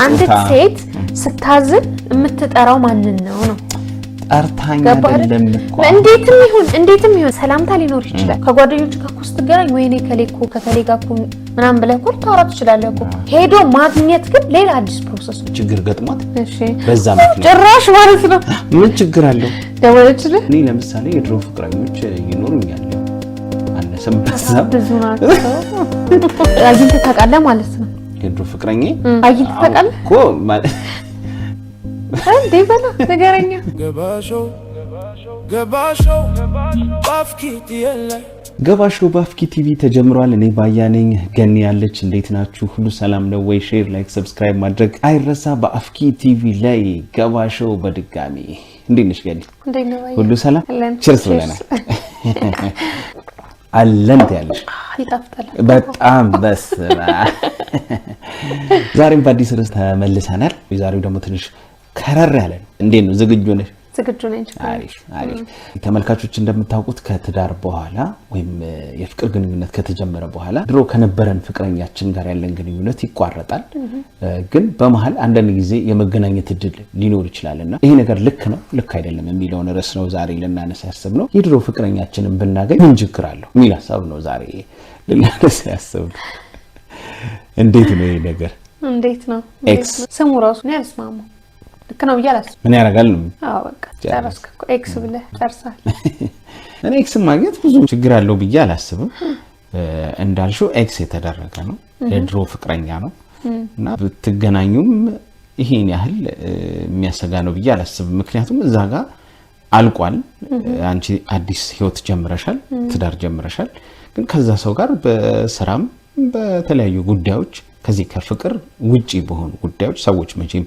አንዲት ሴት ስታዝን የምትጠራው ማንን ነው ነው? ጠርታኝ ገባህ አይደል? አይደለም እኮ። እንዴትም ይሁን እንዴትም ይሁን ሰላምታ ሊኖር ይችላል። ከጓደኞች ጋር እኮ ስትገናኝ ወይኔ ከሌ እኮ ከከሌ ጋር እኮ ምናምን ብለህ እኮ ልታወራ ትችላለህ እኮ። ሄዶ ማግኘት ግን ሌላ አዲስ process ነው። ችግር ገጥሟት እሺ በዛ ምክንያት። ጭራሽ ማለት ነው። ምን ችግር አለው? ደወለችልህ? እኔ ለምሳሌ የድሮ ፍቅረኞች ይኖሩኛል፣ አነሰም በዛም። ብዙ ናቸው። አግኝተህ ታውቃለህ ማለት ነው? የድሮ ፍቅረኛ አግኝተህ ታውቃለህ? እኮ ማለት እንዴ በላ ንገረኛ። ገባሾው ባፍኪ ላይ። ገባሾው በአፍኪ ቲቪ ተጀምሯል። እኔ ባያ ነኝ። ገኒ ያለች። እንዴት ናችሁ? ሁሉ ሰላም ነው ወይ? Share፣ like፣ subscribe ማድረግ አይረሳ። በአፍኪ ቲቪ ላይ ገባሾው በድጋሚ። እንዴት ነሽ ገኒ? እንዴት ነው ባያ? ሁሉ ሰላም? አለን። Cheers ብለናል። አለን ትያለሽ። ይጣፍጣል። በጣም በስ ዛሬም በአዲስ ርዕስ ተመልሰናል። የዛሬው ደግሞ ትንሽ ከረር ያለ ነው። እንዴት ነው? ዝግጁ ነሽ? ዝግጁ ነኝ። ችግር የለም። አሪፍ አሪፍ። ተመልካቾች፣ እንደምታውቁት ከትዳር በኋላ ወይም የፍቅር ግንኙነት ከተጀመረ በኋላ ድሮ ከነበረን ፍቅረኛችን ጋር ያለን ግንኙነት ይቋረጣል። ግን በመሀል አንዳንድ ጊዜ የመገናኘት እድል ሊኖር ይችላል እና ይሄ ነገር ልክ ነው፣ ልክ አይደለም የሚለውን ርዕስ ነው ዛሬ ልናነሳ ያሰብነው። የድሮ ፍቅረኛችንን ብናገኝ ምን ችግር አለው የሚል ሀሳብ ነው ዛሬ ልናነሳ ያሰብነው። እንዴት ነው ይሄ ነገር? እንዴት ነው? Ex። ስሙ ራሱ እኔ አልስማማም። ልክ ነው ብዬ አላስብም። ምን ያደርጋል ነው። አዎ በቃ ጨረስክ እኮ፣ ex ብለህ ጨርሰሃል። እኔ ex ማግኘት ብዙ ችግር አለው ብዬ አላስብም። እንዳልሽው ex የተደረገ ነው፣ የድሮ ፍቅረኛ ነው እና ብትገናኙም ይሄን ያህል የሚያሰጋ ነው ብዬ አላስብም። ምክንያቱም እዛ ጋር አልቋል። አንቺ አዲስ ህይወት ጀምረሻል፣ ትዳር ጀምረሻል። ግን ከዛ ሰው ጋር በስራም በተለያዩ ጉዳዮች፣ ከዚህ ከፍቅር ውጪ በሆኑ ጉዳዮች ሰዎች መቼም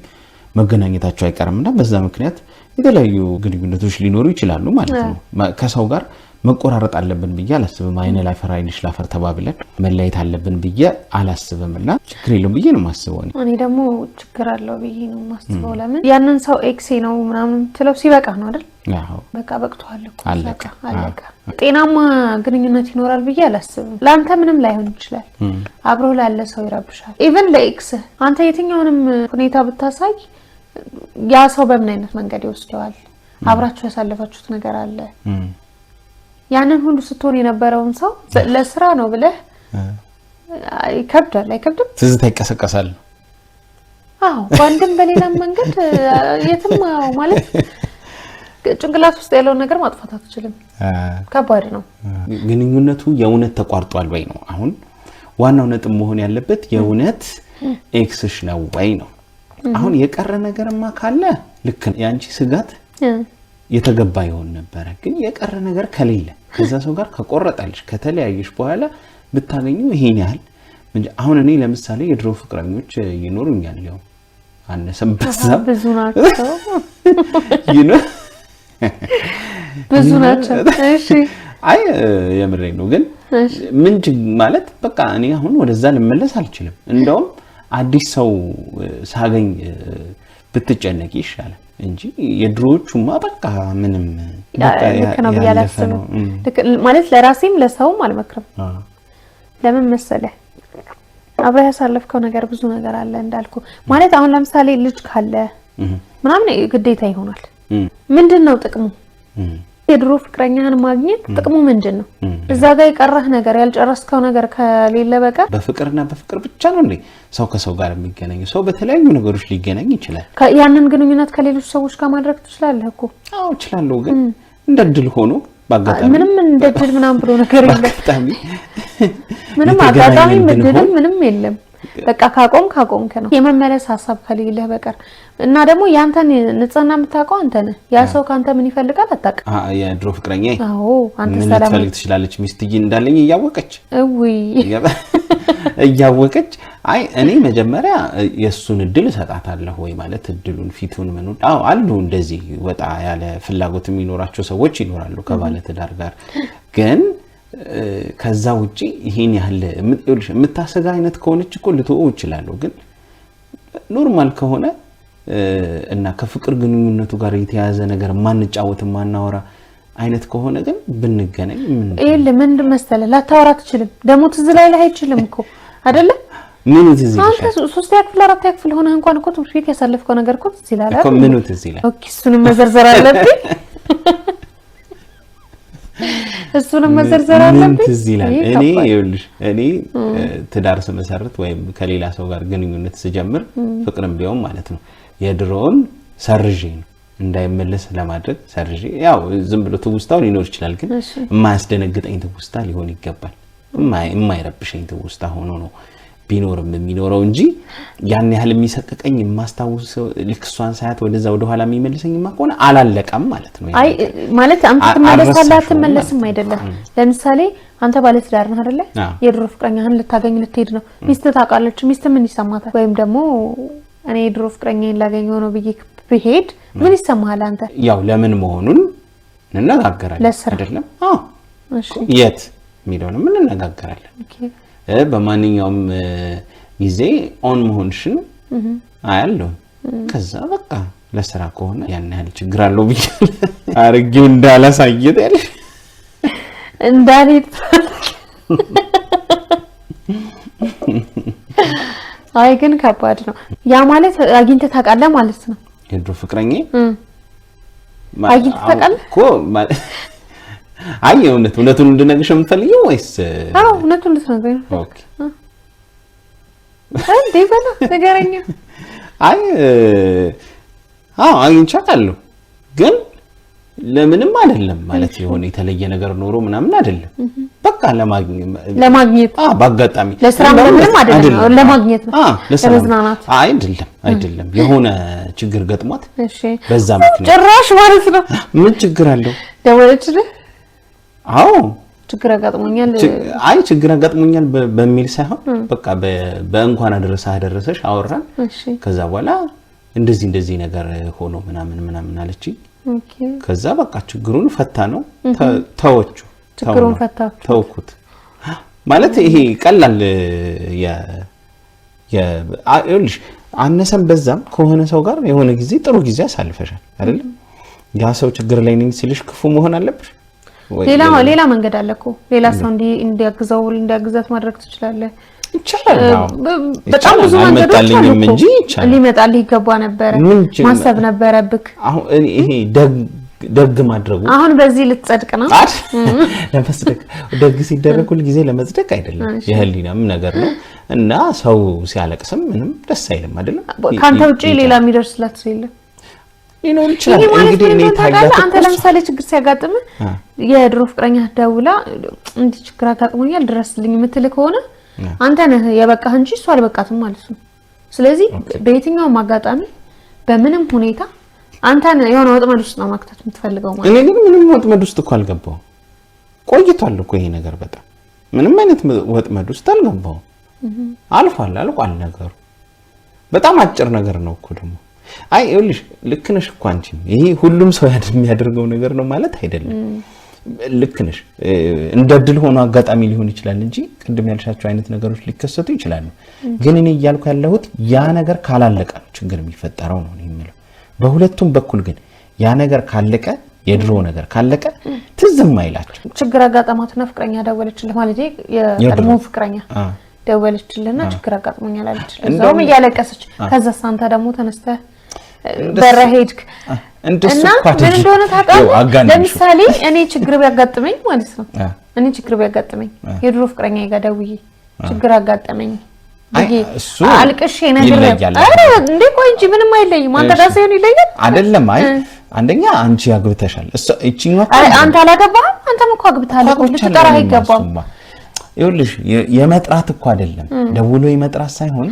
መገናኘታቸው አይቀርም እና በዛ ምክንያት የተለያዩ ግንኙነቶች ሊኖሩ ይችላሉ ማለት ነው። ከሰው ጋር መቆራረጥ አለብን ብዬ አላስብም። አይን ላፈር አይንሽ ላፈር ተባብለን መለየት አለብን ብዬ አላስብም እና ችግር የለውም ብዬ ነው የማስበው እኔ። እኔ ደግሞ ችግር አለው ብዬ ነው የማስበው። ለምን ያንን ሰው ex ኤ ነው ምናምን የምትለው ሲበቃ ነው አይደል? አዎ። በቃ በቅቶሃል እኮ። አለቀ። በቃ አለቀ። ጤናማ ግንኙነት ይኖራል ብዬ አላስብም። ለአንተ ምንም ላይሆን ይችላል፣ አብሮ ላለ ሰው ይረብሻል። Even ለ ex ህ አንተ የትኛውንም ሁኔታ ብታሳይ ያ ሰው በምን አይነት መንገድ ይወስደዋል? አብራችሁ ያሳለፋችሁት ነገር አለ። ያንን ሁሉ ስትሆን የነበረውን ሰው ለስራ ነው ብለህ ይከብዳል። አይከብድም? ትዝታ ይቀሰቀሳል። አዎ፣ በአንድም በሌላም መንገድ የትም አዎ፣ ማለት ጭንቅላት ውስጥ ያለውን ነገር ማጥፋት አትችልም። ከባድ ነው። ግንኙነቱ የእውነት ተቋርጧል ወይ ነው አሁን ዋናው ነጥብ መሆን ያለበት። የእውነት ex ሽ ነው ወይ ነው። አሁን የቀረ ነገርማ ካለ ልክ ነው፣ የአንቺ ስጋት የተገባ ይሆን ነበረ። ግን የቀረ ነገር ከሌለ፣ ከዛ ሰው ጋር ከቆረጠልሽ፣ ከተለያየሽ በኋላ ብታገኙ ይሄን ያህል አሁን እኔ ለምሳሌ የድሮ ፍቅረኞች ይኖሩኛል፣ ያው አነሰም በዛም። ብዙ ናቸው። ብዙ ናቸው። እሺ። አይ የምሬን ነው። ግን ምን ማለት በቃ እኔ አሁን ወደዛ ልመለስ አልችልም። እንደውም አዲስ ሰው ሳገኝ ብትጨነቂ ይሻላል እንጂ የድሮዎቹማ በቃ ምንም በቃ ልክ ነው ብዬ ያለፈ አላስብም። ነው። ማለት ለራሴም ለሰውም አልመክርም። ለምን መሰለህ? አብረህ ያሳለፍከው ነገር ብዙ ነገር አለ እንዳልኩ። ማለት አሁን ለምሳሌ ልጅ ካለ ምናምን ግዴታ ይሆናል። ምንድን ነው ጥቅሙ? የድሮ ፍቅረኛህን ማግኘት ጥቅሙ ምንድን ነው? እዛ ጋር የቀረህ ነገር፣ ያልጨረስከው ነገር ከሌለ በቀር። በፍቅርና በፍቅር ብቻ ነው እንዴ ሰው ከሰው ጋር የሚገናኘው? ሰው በተለያዩ ነገሮች ሊገናኝ ይችላል። ያንን ግንኙነት ከሌሎች ሰዎች ጋር ማድረግ ትችላለህ እኮ። አዎ እችላለሁ፣ ግን እንደ እድል ሆኖ በአጋጣሚ ምንም እንደ እድል ምናምን ብሎ ነገር የለም። በአጋጣሚ ምንም የተገናኘን አጋጣሚ እድልም ብንሆን ምንም የለም። በቃ ካቆም ካቆምክ ነው፣ የመመለስ ሀሳብ ከሌለህ በቀር። እና ደግሞ ያንተን ንጽህና የምታውቀው አንተ ነህ። ያ ሰው ከአንተ ምን ይፈልጋል አታውቅም። የድሮ ፍቅረኛ አዎ አንተ ምን ሰላም ልትፈልግ ትችላለች? ሚስትዬ እንዳለኝ እያወቀች እውይ እያወቀች። አይ እኔ መጀመሪያ የእሱን እድል እሰጣታለሁ ወይ፣ ማለት እድሉን ፊቱን ምኑን። አዎ አሉ፣ እንደዚህ ወጣ ያለ ፍላጎት የሚኖራቸው ሰዎች ይኖራሉ ከባለ ትዳር ጋር። ግን ከዛ ውጪ ይሄን ያህል ይኸውልሽ፣ የምታሰጋ አይነት ከሆነች እኮ ልትወው እችላለሁ። ግን normal ከሆነ እና ከፍቅር ግንኙነቱ ጋር የተያያዘ ነገር ማንጫወት ማናወራ አይነት ከሆነ ግን ብንገናኝ ምን ይኸውልህ፣ ምንድን መሰለህ፣ ላታወራ አትችልም። ደግሞ ትዝ ላይልህ አይችልም እኮ አይደለ? ምኑ ትዝ አንተ ይልሻል? ሶስተኛ ክፍል አራተኛ ክፍል ሆነህ እንኳን እኮ ትምህርት ቤት ያሳለፍከው ነገር እኮ ትዝ ይልሃል እኮ አይደል? ምኑ ትዝ ይላል? Okay፣ እሱንም መዘርዘር አለብኝ። እሱንም መዘርዘር ምን አለብኝ። ትዝ ይላል? ይሄ እኔ ከባድ። ይኸውልሽ እኔ ትዳር ስመሰርት ወይም ከሌላ ሰው ጋር ግንኙነት ስጀምር ፍቅርም ቢሆን ማለት ነው የድሮውን ሰርዤ ነው እንዳይመለስ ለማድረግ ሰርዤ፣ ያው ዝም ብሎ ትውስታው ሊኖር ይችላል፣ ግን የማያስደነግጠኝ ትውስታ ሊሆን ይገባል። የማይረብሸኝ ትውስታ ሆኖ ነው ቢኖርም የሚኖረው እንጂ ያን ያህል የሚሰቅቀኝ የማስታውሰው ልክ እሷን ሳያት ወደዛ ወደኋላ የሚመልሰኝማ ከሆነ አላለቀም ማለት ነው። አይ ማለት አንተ ትመለሳለህ አልረሳሽውም አትመለስም ማለት ነው። አይደለም። ለምሳሌ አንተ ባለትዳር ነህ አይደለ? አዎ። የድሮ ፍቅረኛህን ልታገኝ ልትሄድ ነው። ሚስት ታውቃለች። ሚስት ምን ይሰማታል? ወይም ደግሞ እኔ የድሮ ፍቅረኛዬን ላገኘው ነው ብዬ ብሄድ ምን ይሰማሃል አንተ? ያው ለምን መሆኑን እንነጋገራለን ለስራ። አይደለም? አዎ እሺ የት የሚለውንም እንነጋገራለን። Okay። በማንኛውም ጊዜ on መሆንሽን አያለሁ። ከዛ በቃ ለስራ ከሆነ ያን ያህል ችግር አለው ብዬ አርጌው እንዳላሳየት ያለሽ እንዳልሄድ። አይ ግን ከባድ ነው። ያ ማለት አግኝተህ ታውቃለህ ማለት ነው። የድሮ ፍቅረኛ አግኝተህ ታውቃለህ? እኮ አይ የእውነት እውነቱን እንድነግርሽ የምትፈልጊው ወይስ? አዎ እውነቱን እንድትነግረኝ ነው። Okay። እንዴ በላ ንገረኛ። አይ አዎ አግኝቼ አውቃለሁ፣ ግን ለምንም አይደለም ማለት የሆነ የተለየ ነገር ኖሮ ምናምን አይደለም። በቃ ለማግኘት ለማግኘት አዎ በአጋጣሚ ለስራ ምንም አይደለም፣ ለማግኘት ነው። አዎ ለስራ ለመዝናናት። አይደለም አይደለም፣ የሆነ ችግር ገጥሟት እሺ በዛ ምክንያት። ጭራሽ ማለት ነው። ምን ችግር አለው? ደወለችልህ? አዎ ችግር አጋጥሞኛል። አይ ችግር አጋጥሞኛል በሚል ሳይሆን በቃ በእንኳን አደረሰህ አደረሰሽ አወራን። እሺ ከዛ በኋላ እንደዚህ እንደዚህ ነገር ሆኖ ምናምን ምናምን አለችኝ። Okay። ከዛ በቃ ችግሩን ፈታ ነው ተወችው። ችግሩን ፈታችሁ? ተውኩት ማለት ይሄ ቀላል ይኸውልሽ አነሰም በዛም ከሆነ ሰው ጋር የሆነ ጊዜ ጥሩ ጊዜ አሳልፈሻል አይደለም? ያ ሰው ችግር ላይ ነኝ ሲልሽ ክፉ መሆን አለብሽ? ሌላ ሌላ መንገድ አለ እኮ ሌላ ሰው እንዲያግዘው እንዲያግዛት ማድረግ ትችላለህ። ይቻላል። አዎ በጣም ብዙ መንገዶች አሉ አልመጣልኝም እኮ። እንጂ ይቻላል። ሊመጣልህ ይገባ ነበረ፣ ምን ችግር- ማሰብ ነበረብክ። አሁን እኔ ይሄ ደግ ደግ ማድረጉ አሁን በዚህ ልትጸድቅ ነው። አይደል? ለመጽደቅ ደግ ሲደረግ ሁል ጊዜ ለመጽደቅ አይደለም፣ የህሊናም ነገር ነው እና ሰው ሲያለቅስም ምንም ደስ አይልም አይደለም? ከአንተ ውጪ ሌላ የሚደርስላት ሰው የለም። ሊኖር ይችላል። ይሄ ማለት እንግዲህ ምን እኔ እንደሆነ ታውቃለህ? ታያት አንተ ለምሳሌ ችግር ሲያጋጥምህ የድሮ ፍቅረኛ ደውላ እንዲህ ችግር አጋጥሞኛል ድረስልኝ የምትልህ ከሆነ አንተ ነህ የበቃህ እንጂ እሱ አልበቃትም ማለት ነው። ስለዚህ በየትኛውም አጋጣሚ በምንም ሁኔታ አንተን የሆነ ወጥመድ ውስጥ ነው መክተት የምትፈልገው ማለት እኔ ግን ምንም ወጥመድ ውስጥ እኮ አልገባሁም። ቆይቷል እኮ ይሄ ነገር በጣም ምንም አይነት ወጥመድ ውስጥ አልገባሁም። አልፏል፣ አልቋል ነገሩ። በጣም አጭር ነገር ነው እኮ ደግሞ። አይ ይኸውልሽ ልክ ነሽ እኮ አንቺም። ይሄ ሁሉም ሰው የሚያደርገው ነገር ነው ማለት አይደለም። ልክ ነሽ። እንደ እድል ሆኖ አጋጣሚ ሊሆን ይችላል እንጂ ቅድም ያልሻቸው አይነት ነገሮች ሊከሰቱ ይችላሉ። ግን እኔ እያልኩ ያለሁት ያ ነገር ካላለቀ ነው ችግር የሚፈጠረው ነው እኔ የምለው። በሁለቱም በኩል ግን ያ ነገር ካለቀ የድሮ ነገር ካለቀ ትዝም አይላቸው። ችግር አጋጠማትና ፍቅረኛ ደወለችልህ ማለት የቀድሞ ፍቅረኛ ደወለችልህና ችግር አጋጥሞኛል አለችልህ። እዛውም እያለቀሰች። ከዛስ አንተ ደግሞ ተነስተህ በረ ሄድክ እንደሱ እና እኮ ምን አይደለም። እንደሆነ ይኸው ታውቃለህ? አጋነንሽው። ለምሳሌ እኔ ችግር ቢያጋጥመኝ ማለት ነው እኔ ችግር ቢያጋጥመኝ የድሮ ፍቅረኛ ጋር ደውዬ ችግር አጋጠመኝ አይ ብዬ እሱ አልቅሼ ነግሬው፣ ይለያል። ኧረ እንዴ ቆይ እንጂ ምንም አይለይም። አንተ ጋር ሳይሆን ይለያል። አይደለም። አይ አንደኛ አንቺ አግብተሻል። እሷ እቺኛዋ እኮ አረ አንተ አላገባህም? አንተም እኮ አግብተሃል እኮ ልትጠራህ አይገባም። እሱማ ይኸውልሽ የመጥራት እኮ አይደለም ደውሎ የመጥራት ሳይሆን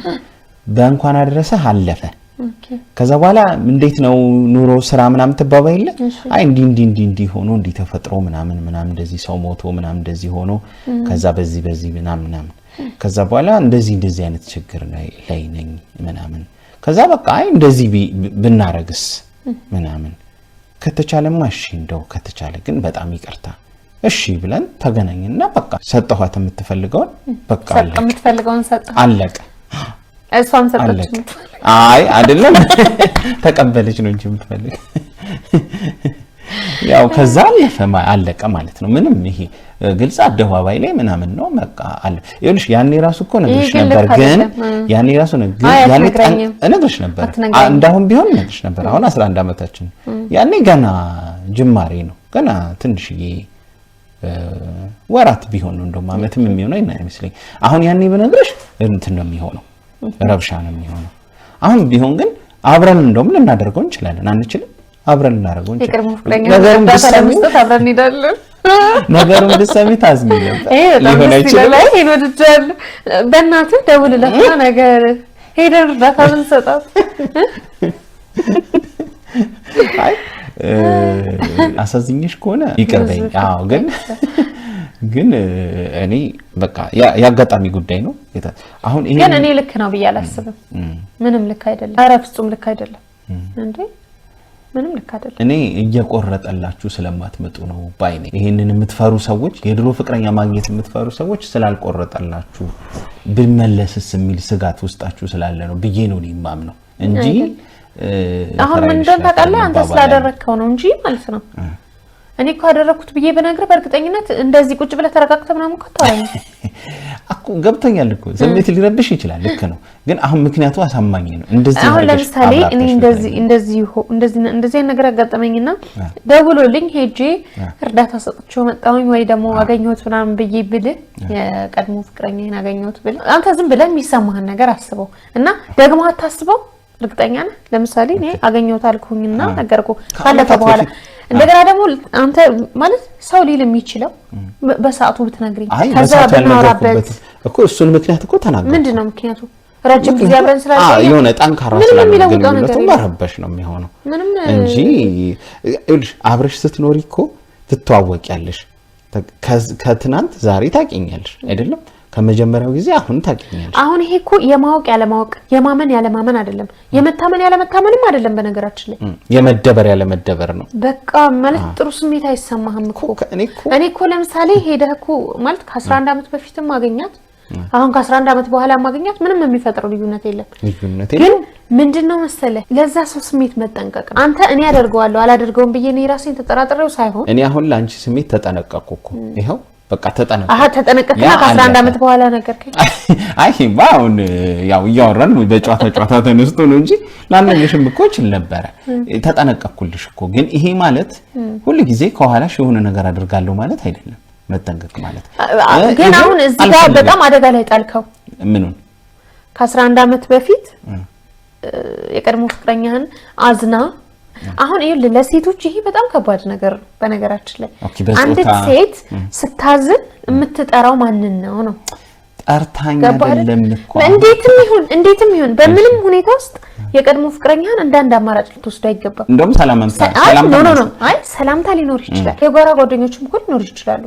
በእንኳን አደረሰህ አለፈ። Okay ከዛ በኋላ እንዴት ነው ኑሮ ስራ ምናምን ትባባ የለ አይ እንዲህ እንዲህ እንዲህ እንዲህ ሆኖ እንዲህ ተፈጥሮ ምናምን ምናምን እንደዚህ ሰው ሞቶ ምናምን እንደዚህ ሆኖ ከዛ በዚህ በዚህ ምናምን ምናምን ከዛ በኋላ እንደዚህ እንደዚህ አይነት ችግር ላይ ነኝ ምናምን ከዛ በቃ አይ እንደዚህ ብናረግስ ምናምን ከተቻለማ እሺ እንደው ከተቻለ ግን በጣም ይቅርታ እሺ ብለን ተገናኝና በቃ ሰጠኋት የምትፈልገውን በቃ ሰጠ አለቀ የምትፈልገውን ሰጠ። አለቀ እሷም ሰጠች። አለቀ። አይ አይደለም ተቀበለች ነው እንጂ የምትፈልግ። ያው ከዛ አለፈ አለቀ ማለት ነው። ምንም ይሄ ግልጽ አደባባይ ላይ ምናምን ነው በቃ አለ። ይኸውልሽ ያኔ ራሱ እኮ እነግርሽ ነበር፣ ግን ያኔ ራሱ ያኔ እነግርሽ ነበር፣ እንዳሁን ቢሆን እነግርሽ ነበር። አሁን 11 ዓመታችን፣ ያኔ ገና ጅማሬ ነው፣ ገና ትንሽዬ ወራት ቢሆን ነው፣ እንደውም ዓመትም የሚሆነው አይመስለኝ። አሁን ያኔ ብነግርሽ እንትን ነው የሚሆነው፣ ረብሻ ነው የሚሆነው። አሁን ቢሆን ግን አብረን እንደውም ልናደርገው እንችላለን። አንችልም? አብረን ልናደርገው እንችላለን። ነገሩን ብትሰሚ ታዝኚ ነበር። ሊሆን አይችልም። ይሄን ወድጃለሁ። በእናትህ ደውልለትና ነገር ሄደን እርዳታ ብንሰጣት። አይ አሳዝኜሽ ከሆነ ይቅር በይኝ። አዎ ግን እኔ በቃ ያጋጣሚ ጉዳይ ነው። አሁን ይሄ ግን እኔ ልክ ነው ብዬ አላስብም። ምንም ልክ አይደለም። ኧረ ፍጹም ልክ አይደለም እንዴ! ምንም ልክ አይደለም። እኔ እየቆረጠላችሁ ስለማትመጡ ነው ባይ ነኝ። ይሄንን የምትፈሩ ሰዎች፣ የድሮ ፍቅረኛ ማግኘት የምትፈሩ ሰዎች ስላልቆረጠላችሁ ብመለስስ የሚል ስጋት ውስጣችሁ ስላለ ነው ብዬ ነው እኔ የማምነው እንጂ። አሁን ምን እንደሆነ ታውቃለህ አንተ ስላደረግከው ነው እንጂ ማለት ነው። እኔ እኮ አደረግኩት ብዬ ብነግርህ በእርግጠኝነት እንደዚህ ቁጭ ብለህ ተረጋግተህ ምናምን እኮ አታወራኝም እኮ። ገብቶኛል እኮ ስሜት ሊረብሽ ይችላል። ልክ ነው። ግን አሁን ምክንያቱ አሳማኝ ነው። እንደዚህ አሁን ለምሳሌ እኔ እንደዚህ እንደዚህ እንደዚህ እንደዚህ ነገር አጋጠመኝና ደውሎልኝ ሄጄ እርዳታ ሰጥቼው መጣሁኝ ወይ ደግሞ አገኘሁት ምናምን ብዬ ብልህ፣ የቀድሞ ፍቅረኛዬን አገኘሁት ብልህ፣ አንተ ዝም ብለህ የሚሰማህን ነገር አስበው እና ደግሞ አታስበው። እርግጠኛ ነህ? ለምሳሌ እኔ አገኘሁት አልኩኝና ነገርኩህ፣ ካለፈ በኋላ እንደገና ደግሞ አንተ ማለት ሰው ሊል የሚችለው በሰዓቱ ብትነግሪኝ ከዛ ብናወራበት እኮ እሱን ምክንያት እኮ ተናገርኩ። ምንድን ነው ምክንያቱ? ረጅም ጊዜ አብረን ስላልቆየን የሆነ ጠንካራ ስላልሆነ ግንኙነቱ መረበሽ ነው የሚሆነው እንጂ ይኸውልሽ አብረሽ ስትኖሪ እኮ ትተዋወቂያለሽ። ከትናንት ዛሬ ታውቂኛለሽ አይደለም? ከመጀመሪያው ጊዜ አሁን ታውቂኛለሽ። አሁን ይሄ እኮ የማወቅ ያለማወቅ፣ የማመን ያለማመን አይደለም፣ የመታመን ያለመታመንም አይደለም። በነገራችን ላይ የመደበር ያለመደበር ነው። በቃ ማለት ጥሩ ስሜት አይሰማህም እኮ። እኔ እኮ ለምሳሌ ሄደህ እኮ ማለት ከ11 ዓመት በፊትም ማገኛት አሁን ከ11 ዓመት በኋላ ማገኛት ምንም የሚፈጥረው ልዩነት የለም። ግን ምንድነው መሰለህ ለዛ ሰው ስሜት መጠንቀቅ ነው። አንተ እኔ አደርገዋለሁ አላደርገውም ብዬ እኔ ራሴን ተጠራጥሬው ሳይሆን እኔ አሁን ለአንቺ ስሜት ተጠነቀቅኩ እኮ። ይኸው በቃ ተጠነቀቅኩ። አሃ ተጠነቀቅና ከ11 ዓመት በኋላ ነገርከኝ። አይ አሁን ያው እያወራን በጨዋታ ጨዋታ ተነስቶ ነው እንጂ ላልነግርሽም እኮ እችል ነበረ። ተጠነቀቅኩልሽ እኮ። ግን ይሄ ማለት ሁሉ ጊዜ ከኋላሽ የሆነ ነገር አድርጋለሁ ማለት አይደለም። መጠንቀቅ ማለት ግን አሁን እዚህ ጋር በጣም አደጋ ላይ ጣልከው። ምኑን? ከ11 ዓመት በፊት የቀድሞ ፍቅረኛህን አዝና አሁን ይኸውልህ ለሴቶች ይሄ በጣም ከባድ ነገር ነው። በነገራችን ላይ አንዲት ሴት ስታዝን የምትጠራው ማንን ነው ነው? ጠርታኝ አይደለም እኮ። እንዴትም ይሁን እንዴትም ይሁን በምንም ሁኔታ ውስጥ የቀድሞ ፍቅረኛህን እንደ አንድ አማራጭ ልትወስደው አይገባም። እንደውም ሰላምታ አይ ሰላምታ ሊኖር ይችላል። የጓራ ጓደኞችም እኮ ሊኖር ይችላሉ።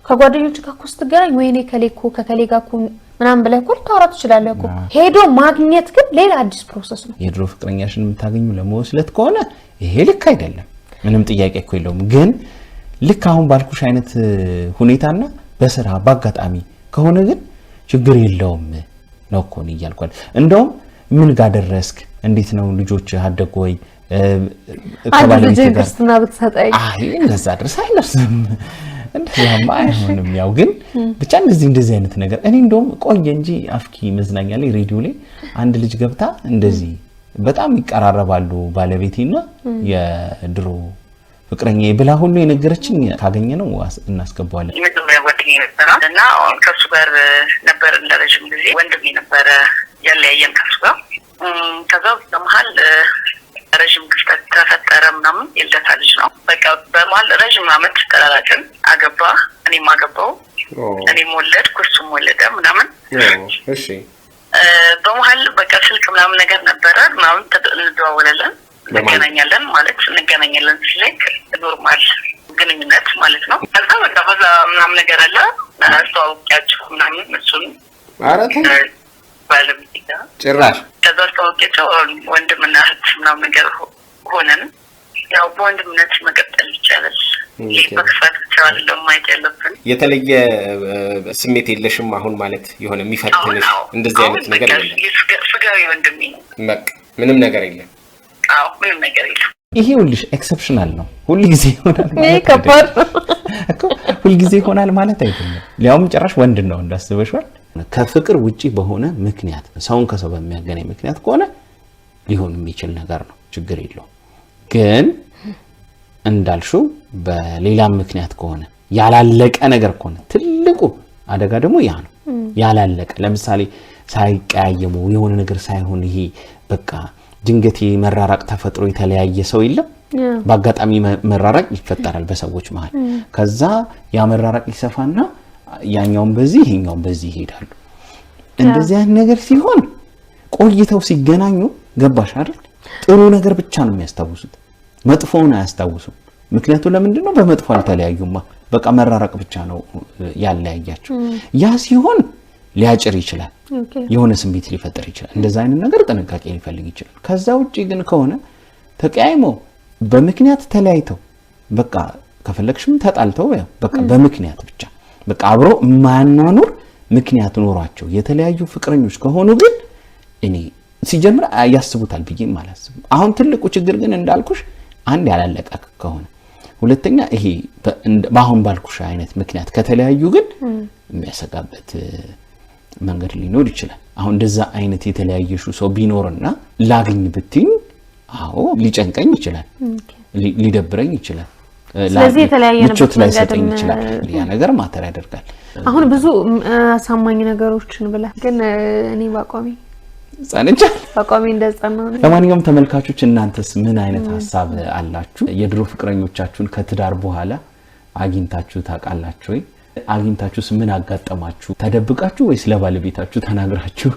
ከጓደኞች ጋር እኮ ስትገናኝ ወይኔ ከሌ እኮ ከከሌ ጋር እኮ ምናምን ብለህ እኮ ልታወራ ትችላለህ እኮ። ሄዶ ማግኘት ግን ሌላ አዲስ process ነው። የድሮ ፍቅረኛሽን የምታገኙ ለመወስለት ከሆነ ይሄ ልክ አይደለም፣ ምንም ጥያቄ እኮ የለውም። ግን ልክ አሁን ባልኩሽ አይነት ሁኔታና በስራ በአጋጣሚ ከሆነ ግን ችግር የለውም ነው እኮ እኔ እያልኩ። እንደውም ምን ጋር ደረስክ? እንዴት ነው ልጆች አደጉ ወይ? ከባለቤት ጋር ክርስትና ብትሰጠኝ። አይ እንደዛ ድረስ አይደርስም፣ እንደዛማ አይሆንም። ያው ግን ብቻ እንደዚህ እንደዚህ አይነት ነገር እኔ እንደውም ቆየ እንጂ አፍኪ መዝናኛ ላይ ሬዲዮ ላይ አንድ ልጅ ገብታ እንደዚህ በጣም ይቀራረባሉ ባለቤቴና የድሮ ፍቅረኛዬ ብላ ሁሉ የነገረችኝ ካገኘ ነው እናስገባዋለን። የመጀመሪያ ጓደኛዬ ነበረ እና ከሱ ጋር ነበር ለረጅም ጊዜ። ወንድሜ ነበረ ያለያየን ከሱ ጋር። ከዛ በመሀል ረዥም ክፍተት ተፈጠረ ምናምን። የልደታ ልጅ ነው። በቃ በመሀል ረዥም አመት ተራራቅን። አገባ፣ እኔም አገባው፣ እኔም ወለድኩ፣ እሱም ወለደ ምናምን። እሺ በመሀል በቃ ስልክ ምናምን ነገር ነበረ ምናምን እንደዋወላለን፣ እንገናኛለን ማለት እንገናኛለን ስልክ normal ግንኙነት ማለት ነው። ከዛ በቃ በዛ ምናምን ነገር አለ አስተዋውቂያቸው ምናምን እሱን ባለቤቴ ጋር ጭራሽ ከዛ አስተዋውቂያቸው ወንድምና እህት ምናምን ነገር ሆነን ያው በወንድምነት መቀጠል ይቻላል። ይህ በክፋት ብቻ አይደለም ማየት ያለብን። የተለየ ስሜት የለሽም አሁን ማለት የሆነ የሚፈትንሽ እንደዚህ አይነት ነገር የለም። ስጋዊ ወንድሜ ነው። በቃ ምንም ነገር የለም። አዎ ምንም ነገር የለም። ይሄ ሁልሽ exceptional ነው። ሁል ጊዜ ይሆናል ይሄ ማለት ከባድ ነው። እኮ ሁልጊዜ ይሆናል ማለት አይደለም። ሊያውም ጭራሽ ወንድ ነው እንዳስበሽዋል። ከፍቅር ውጪ በሆነ ምክንያት፣ ሰውን ከሰው በሚያገናኝ ምክንያት ከሆነ ሊሆን የሚችል ነገር ነው፣ ችግር የለውም። ግን እንዳልሽው በሌላም ምክንያት ከሆነ፣ ያላለቀ ነገር ከሆነ፣ ትልቁ አደጋ ደግሞ ያ ነው። ያላለቀ፣ ለምሳሌ ሳይቀያየሙ፣ የሆነ ነገር ሳይሆን፣ ይሄ በቃ ድንገት መራራቅ ተፈጥሮ የተለያየ ሰው የለም። በአጋጣሚ መራራቅ ይፈጠራል በሰዎች መሀል። ከዛ ያ መራራቅ ይሰፋና ያኛውን በዚህ ይሄኛውን በዚህ ይሄዳሉ። እንደዚህ አይነት ነገር ሲሆን ቆይተው ሲገናኙ፣ ገባሽ አይደል? ጥሩ ነገር ብቻ ነው የሚያስታውሱት፣ መጥፎውን አያስታውሱም። ምክንያቱ ለምንድን ነው? በመጥፎ አልተለያዩማ። በቃ መራራቅ ብቻ ነው ያለያያቸው። ያ ሲሆን ሊያጭር ይችላል፣ የሆነ ስሜት ሊፈጥር ይችላል። እንደዛ አይነት ነገር ጥንቃቄ ሊፈልግ ይችላል። ከዛ ውጭ ግን ከሆነ ተቀያይመው፣ በምክንያት ተለያይተው፣ በቃ ከፈለግሽም ተጣልተው፣ ያው በቃ በምክንያት ብቻ፣ በቃ አብሮ የማያኗኑር ምክንያት ኖሯቸው የተለያዩ ፍቅረኞች ከሆኑ ግን እኔ ሲጀምር ያስቡታል ብዬም አላስብም። አሁን ትልቁ ችግር ግን እንዳልኩሽ አንድ ያላለቀ ከሆነ፣ ሁለተኛ ይሄ በአሁን ባልኩሽ አይነት ምክንያት ከተለያዩ ግን የሚያሰጋበት መንገድ ሊኖር ይችላል። አሁን እንደዛ አይነት የተለያየሹ ሰው ቢኖርና ላግኝ ብትኝ፣ አዎ ሊጨንቀኝ ይችላል፣ ሊደብረኝ ይችላል፣ ስለዚህ የተለያየንበት ምቾት ላይሰጠኝ መንገድም ይችላል። ያ ነገር matter ያደርጋል። አሁን ብዙ አሳማኝ ነገሮችን ብለህ ግን እኔ በአቋሜ ጸንቻለሁ። በአቋሜ እንደጸናሁ ነው። ለማንኛውም ተመልካቾች፣ እናንተስ ምን አይነት ሀሳብ አላችሁ? የድሮ ፍቅረኞቻችሁን ከትዳር በኋላ አግኝታችሁ ታውቃላችሁ ወይ? አግኝታችሁስ ምን አጋጠማችሁ? ተደብቃችሁ ወይስ ለባለቤታችሁ ተናግራችሁ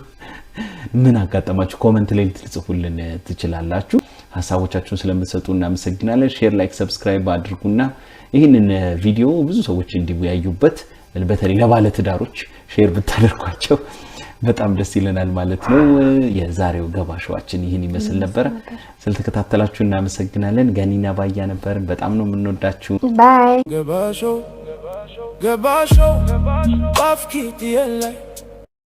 ምን አጋጠማችሁ? Comment ላይ ልትጽፉልን ትችላላችሁ። ሀሳቦቻችሁን ስለምትሰጡ እናመሰግናለን። Share፣ like፣ subscribe አድርጉና ይህንን ቪዲዮ ብዙ ሰዎች እንዲወያዩበት፣ በተለይ ለባለ ትዳሮች share ብታደርጓቸው በጣም ደስ ይለናል ማለት ነው። የዛሬው ገባ show ኣችን ይህን ይመስል ነበረ። ስለተከታተላችሁ እናመሰግናለን። ገኒና ባያ ነበርን። በጣም ነው የምንወዳችሁ። Bye. ገባ show፣ ገባ show፣ ባፍኪት የላይ።